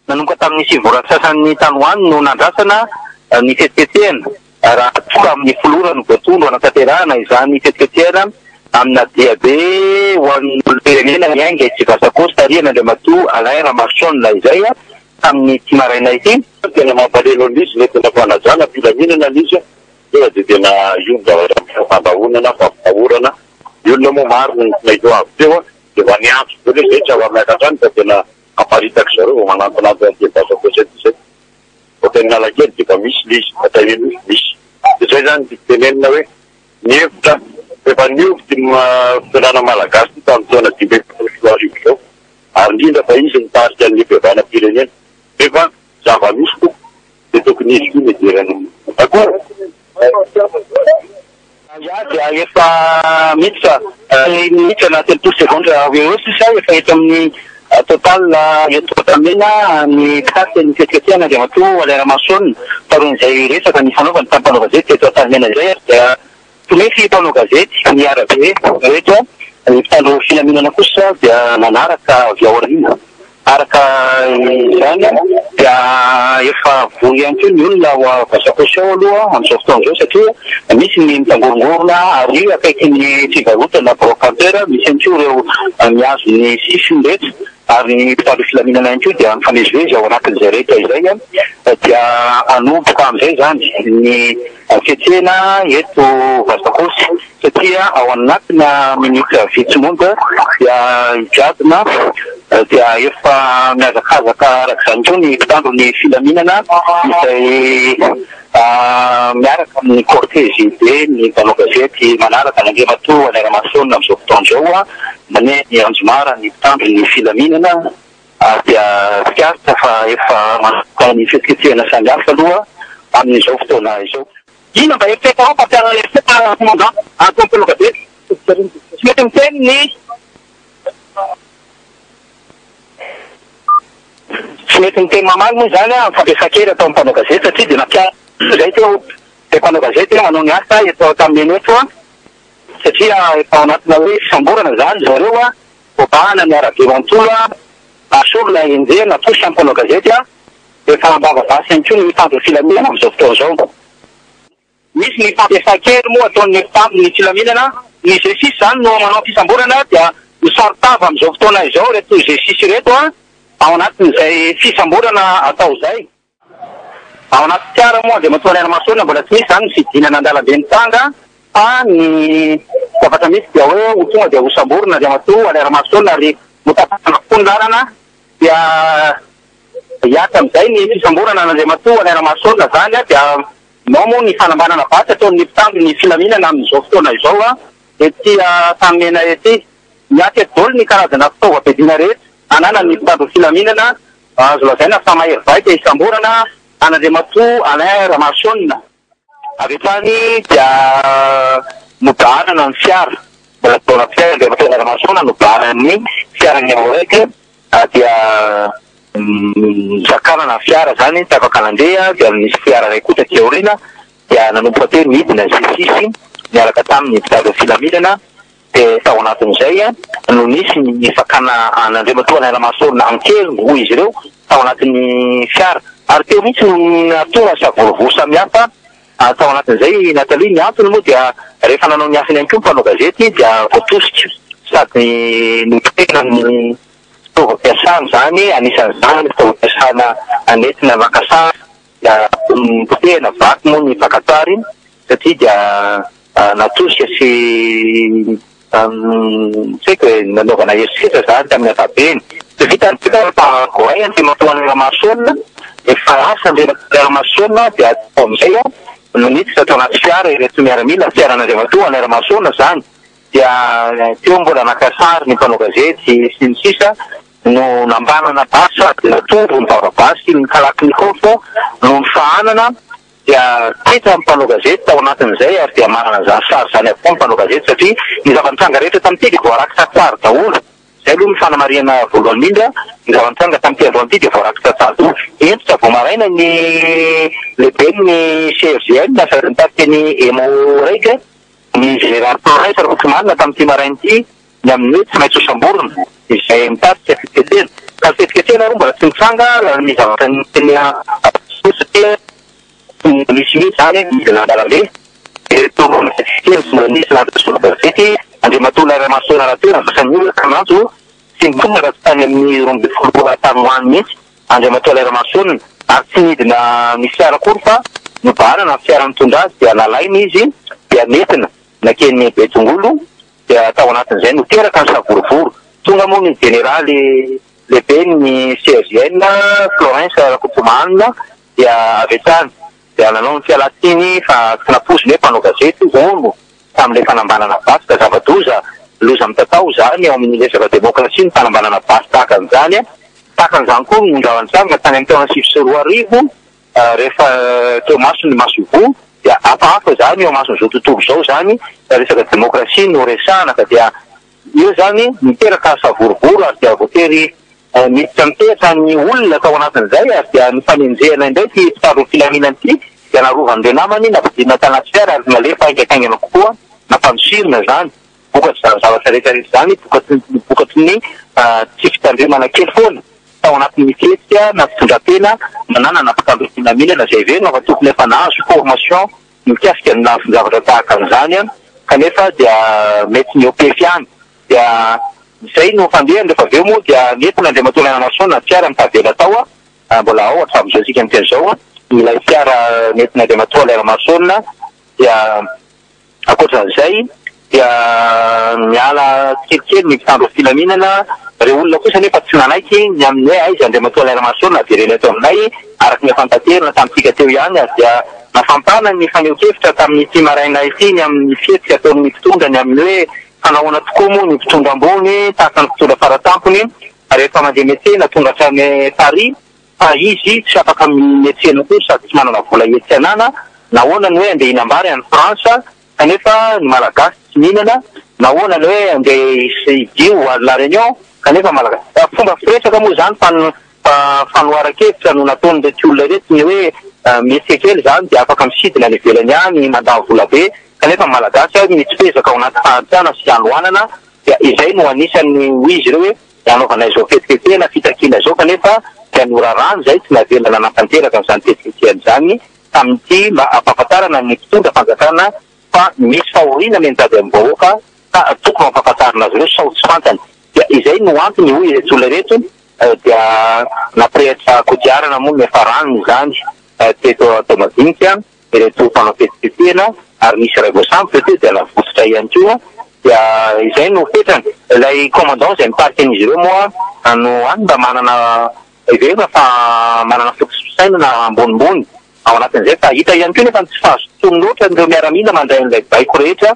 Nanomboka tamin'ny 9 ora sasany tany ho any no nandrasana ny fihetsiketsehana raha toa amin'ny 10 ora no voatondro hanatanterahana izany fihetsiketsehana amina diabe ho an'ny olom-pirenena miainga etsy Vasakoa tarihan'Andriamatoa Alain Ramaroson izay tamin'ity maraina ity. Tena mampalelo an'izy ny tena fanajana filaminana an'izy tonga dia tena io ny zavatra fampahonana fampitahorana ny olona moa maro no nahita avy teo dia efa niantso be hoe zay tsy afa-miakatra any fa tena aparitaka zareo vao manantonantona aty Vasakoa aty zay vao teny Analakely dia efa misy le izy atahino misy dia zay zany tiako tenenina hoe ny hevitra efa niova ity fitondrana malagasy ity tamin'ny taona 2045 izao ary indrindra fa izy mitarika ny fihavanam-pirenena nefa zava-misy tokoa dia tokony izy koa no hidirana d'accord. Ya dia efa miditra minitra na 30 segondra eo eo sisa efa eto amin'ny Total eto Antanimena ny mpitarika ny fihetsiketsehana Andriamatoa Alain Ramaroson taorian'izay resaka nifanaovany tamin'ny mpanao gazety teto Antanimena izay ary dia Tomefy mpanao gazety ny arabe rehetra, ny mpitandro filaminana kosa dia nanaraka avy aoriana. Araka izany dia efa vory ihany koa ny olona ao Vazakoso ao aloha amin'izao fotoana izao satria misy ny mitangorongorona ary akaikin'ny fivarotana brocanteurs, misy ihany koa ireo mihazo ny sisiny rehetra ary ny mpitandro filaminana ihany koa dia mifamezivezy ao anatin'izay rehetra izay dia hanomboka amin'izay izany ny Fihetsehana eto Vazakoso satria ao anatina minitra vitsy monja dia higadona dia efa mihazakazaka araka izany koa ny mpitandro ny filaminana izay miaraka amin'ny cortège be ny mpanao gazety manaraka an'Andriamatoa Alain Ramaroson amin'izao fotoana izao maneho ny anjomara ny mpitandro ny filaminana. Ary dia tsikaritra fa efa manomboka ny fihetsiketsehana samihafa aloha amin'izao fotoana izao. Inona mba eritreritrareo mpampianana herisetra commandant ataon'ny mpanao gazety? Tsy mety miteny ny Tsy mety miteny mamaly moa izany amin'ny fampiasan-kery ataon'ny mpanao gazety satria dia nampianarina izay teo ilay mpanao gazety manao ny asa eto Antanimena eto satria efa ao anatina hoe fisamborana izany zareo. Voabahana ny arabe manontolo, asorina, enjehina, atosika ny mpanao gazety, efa am-bava basy ihany koa ny mpitandro ny filaminana amin'izao fotoana izao. Misy ny fampiasan-kery moa ataon'ny mpitandro ny filaminana, ny G-six izany no manao fisamborana dia misaron-tava amin'izao fotoana izao ireto G-six ireto ao anatin'izay fisamborana atao izay. Ao anaty fiara moa Andriamatoa Rainamahasoana mbola tsy misy izany ny fidinana an-dalambe nitranga fa ny zavatra misy dia hoe ho tonga dia hosamborina Andriamatoa Alain Ramahasoana ary notapahana koa ny lalana dia hiatra amin'izay ny fisamborana an'Andriamatoa Alain Ramahasoana izany dia nao moa ny fanambanana basy ataon'ny mpitandro ny filaminana amin'izao fotoana izao ety Antanimena ety. Miaty eto daholo ny karazana fitaovam-piadiana rehetra ananan'ny mpitandro filaminana. Azo lazaina fa mahery vaika hisamborana an'Andriamatoa Alain Ramaroson. Avy hatrany dia nobahanana ny fiara. Mbola tao anaty fiara Andriamatoa Alain Ramaroson nobahanan'ny fiaran'ny Emmo-Reg dia nosakanana ny fiara izany, tsy afaka nandeha dia nisy fiara iray koa taty aoriana dia nanomboka teo nidina G-six niaraka tamin'ny mpitandro filaminana. Dia tao anatin'izay no nisy ny fakana an'Andriamatoa Alain Ramaroson an-keriny, hoy izy ireo, tao anatin'ny fiara. Ary teo mihitsy no nahatonga savorovoro samihafa tao anatin'izay i Nathalie. Ny antony moa dia rehefa nanao ny asany ihany koa ny mpanao gazety dia voatosika sady notena ny fitaovam-piasana izany, anisan'izany ny fitaovam-piasana nentina naka sary dia notena vaky moa ny fakan-tsary satria dia natosika sy tsy haiko e, nanaovana herisetra izany tamin'ny ankapobeny. Tsy vitan'ny hoe fa voay Andriamatoa Alain Ramaroson, efa lasa Andriamatoa Alain Ramaroson dia tao amin'izay no niditra tao anaty fiara ireto miaramila, fiaran'Andriamatoa Alain Ramaroson izany, dia teo mbola naka sary ny mpanao gazety sy ny sisa no nambanana basy sady natondro ny vava basy ny kalachnikov no nifahanana. Dia taitra ny mpanao gazety tao anatin'izay ary dia manana izany sary izany avokoa ny mpanao gazety satria ny zava-nitranga rehetra tamin'ity dia voarakitra an-tsary daholo. Izay aloha ny fanamarihana voalohany indrindra, ny zava-nitranga tamin'ity androany ity dia voarakitra an-tsary daholo. Hentitra vao maraina ny lehiben'ny CFGN sady nitarika ny Emmo-Reg, ny. Jeneraly Florens Rakotomalina tamin'ity maraina ity ny amin'ny hoe tsy maintsy hosamborina izay mitarika fihetsiketsehana. Ka ny fihetsiketsehana aloha mbola tsy nitranga raha ny zavatra niteny satria tsy nisy mihitsy izany nidina an-dalambe ireto mpanao fihetsiketsehana tsy mbola nisy nahazo gazety. Andriamatoa Laira Mahasoa rahateo nandrasan'ny olona ka manjo tsy nitonga raha tsy tany amin'ny 12 ora tany ho any mihitsy Andriamatoa Alain Ramason ary tsy nidina ny fiara akory fa nobahanana ny fiara nitondra azy dia nalaina izy dia nentina nankeny Betongolo dia tao anatin'izay no teraka ny savorovoro. Tonga moa ny jeneraly lehiben'ny CSGN Florens Rakotomahanina dia avy hatrany dia nanao ny fialan-tsiny fa tsy nampoiziny hoe mpanao gazety hono tamin'ilay fanambanana basy ka zava-doza, loza mitatao izany ao amin'ny resaka demokrasia ny fanambanana basy tahaka an'izany. Tahaka an'izany koa ny zava-nitranga tany amin'ny taona 2009 rehefa teo imason'ny masoivoho dia hafahafa izany eo imason'izao tontolo izao izany resaka demokrasia no resahana ka dia eo izany niteraka savorovoro ary dia voatery niditra nitehatra ny olona tao anatin'izay ary dia nifanenjehana indray ity mpitandro ny filaminana ity dia narovan'ireo namany nampidinina tanaty fiara ary nalefa haingankaingana kokoa nampandosirina izany. Vokatr'izany zavatra rehetra rehetra izany, vokatry ny tsy fitandremana kely foana tao anatin'ny fihetsika na fitondran-tena nananana mpitandro filaminana izay heverina fa tokony efa nahazo formation mikasika ny lafin-javatra tahaka an'izany kanefa dia mety mihoa-pefy ihany. Dia izay no fandehany rehefa avy eo moa dia nentina Andriamatoa Rainamason ny fiara nitavela tao, mbola ao hatramin'izao isika miteny izao ilay fiara nentina Andriamatoa Rainamason dia Ankoatra an'izay dia niala tsikelikely ny mpitandro filaminana, ireo olona kosa anefa tsy nanaiky ny amin'ny hoe aiza Andriamatoa Alain Ramaroson avereno eto aminay, araka ny efa notaterina tamintsika teo ihany ary dia nafampana ny fanehoan-kevitra tamin'ity maraina ity ny amin'ny fihetsika ataon'ny mpitondra ny amin'ny hoe fanahoana tokoa moa ny mpitondra ambony tahaka ny mpitondra faratampony rehefa mandeha miantsena tonga hatrany Paris fa izy tsy afaka miantsena akory sady tsy manana vola hiantsenana, nahoana no hoe andeha hinam-bary any France kanefa ny Malagasy tsy mihinana, nahoana no hoe andeha hidio any La Réunion kanefa Malagasy. Fomba firesaka moa izany fa fanoharan-kevitra no nataon'ireto olona ireto ny hoe mihetsika kely izany dia afaka misidina any ivelany any mandany vola be kanefa ny Malagasy mitsipezaka ao anaty fahantrana sy hanoanana dia izay no anisan'ny hoy izy ireo hoe nanaovana izao fihetsiketsehana fitakiana izao kanefa dia noraràna izay tsy navela nanatanteraka an'izany fihetsiketsehana izany tamin'ity mba hampahafantarana ny mpitondra fanjakana fa misy fahoriana mianjady amin'ny vahoaka ka tokony hampahafantarina azy ireo sao tsy fantany dia izay no antony hoy ireto olona ireto dia nampirehitra kodiarana moa ny niafarany izany teto Antohomadinika. ireto mpanao fihetsiketsehana ary nisy iray voasambotra teo dia navotsotra ihany koa dia izay no fetrany. Ilay commandant izay mitarika an'izy ireo moa no any mba manana heverina fa manana foto-pisainana ambonimbony ao anatin'izay fa hita ihany koa nefa ny tsy fahazotoany loatra an'ireo miaramila mandray an'ilay baiko rehetra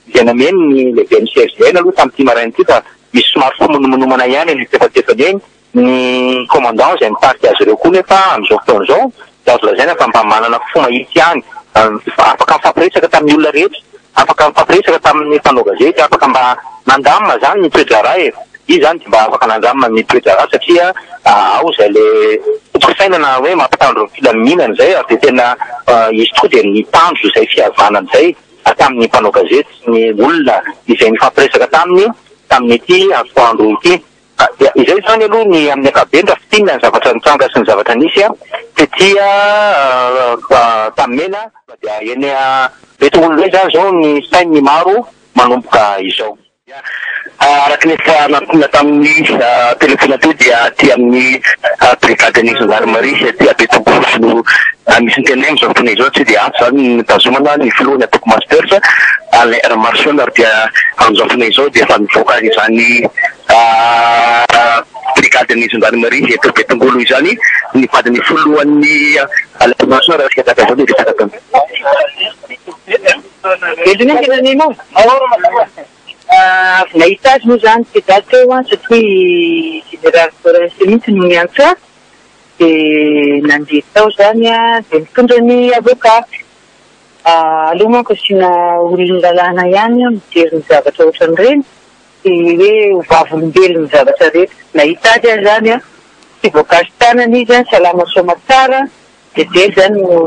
izay nameno ny lehiben'ny CSGN aloha tamin'ity maraina ity fa misy somary fimonomonomana ihany eny antsefatsefany eny. Ny commandant izay mitarika azy ireo koa nefa amin'izao fotoana izao dia azo lazaina fa mba manana fo mahitsy ihany, afaka nifampiresaka tamin'ny olona rehetra, afaka nifampiresaka tamin'ny mpanao gazety, afaka mba nandamina izany ny toe-draharaha e! Izy izany dia mba afaka nandamina ny toe-draharaha satria ao izay ilay foto-pisainana hoe mampitandro ny filaminana izay ary dia tena izy tokoa dia nitandro izay fihavanana izay tamin'ny mpanao gazety sy ny olona izay nifampiresaka taminy tamin'ity atoandro ity. Dia izay izany aloha ny amin'ny ankapobeny raha fintinina ny zavatra nitranga sy ny zavatra nisy tety Antanimena. Dia eny Betongolo indray izany izao ny sain'ny maro manomboka izao. Araka ny efa nampiana tamin'ny telefaonina teo dia aty amin'ny brigadin'ny zandarimaria aty Betongolo no misy ny tenay amin'izao fotoana izao. Tsy dia ato izany no nitazomana ny filohan'ny antoko Masters Alain Ramaroson ary dia amin'izao fotoana izao dia efa nivoaka izany Brigadin'ny zandarimaria eto Betongolo izany ny vadin'ny filohan'ny Alain Ramaroson raha resaka tahaka izao dia resaka ataony. Avy nahita azy moa izany tsy za teo an, satria Général Florens mihitsy no niantso ahy, dia nandeha tao izany aho, dia nitondra ny avocat. Aleo manko asiana olon'ny lalàna ihany mijery ny zavatra ohatran'ireny, sy hoe ho vavolombelon'ny zavatra rehetra. Nahita azy aho izany an, tsy voakasi-tanana izy an, salama soamatsara. Dia zay zany no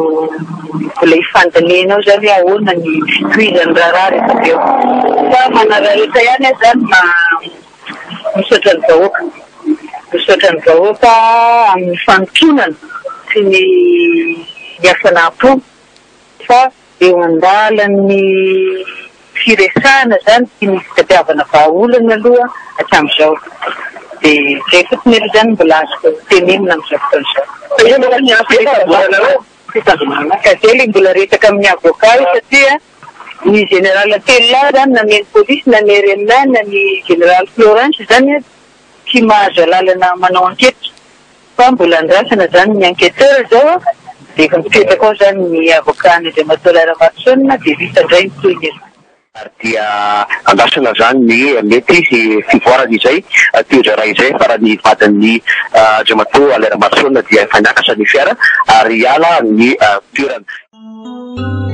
mbola hifandinihina ao zany hoe ahoana ny fitohizan'ny raharaha rehefa avy eo. Fa manararaotra ihany aho zany misaotra ny vahoaka. Misaotra ny vahoaka amin'ny fanotronana sy ny hafanam-po fa eo an-dalan'ny firesahana izany sy ny fitadiavana vahaolana aloha hatramin'izao. Dia izay fotsiny aloha izany no mbola azoko tenenina amin'izao fotoana izao. Fa inona moa ny antony fitazonanareo? Fitazonana. Ka izay ilay mbola resaka amin'ny avocat io satria ny général telo lahy izany na ny an'ny polisy na ny RMA na ny général Florens izany tsy mahazo alalana manao enquête. Fa mbola andrasana zany ny enquêteur zao dia efa mipetraka ao zany ny avocat ny Andriamatoa Alain Ramaroson dia vita indray ny tohiny eto. Ary dia andrasana zany ny mety fivoarany izay toe-draharaha izay fa raha ny vadin'ny Andriamatoa Alain Ramaroson dia efa niakatra ny fiara ary hiala ny toerana.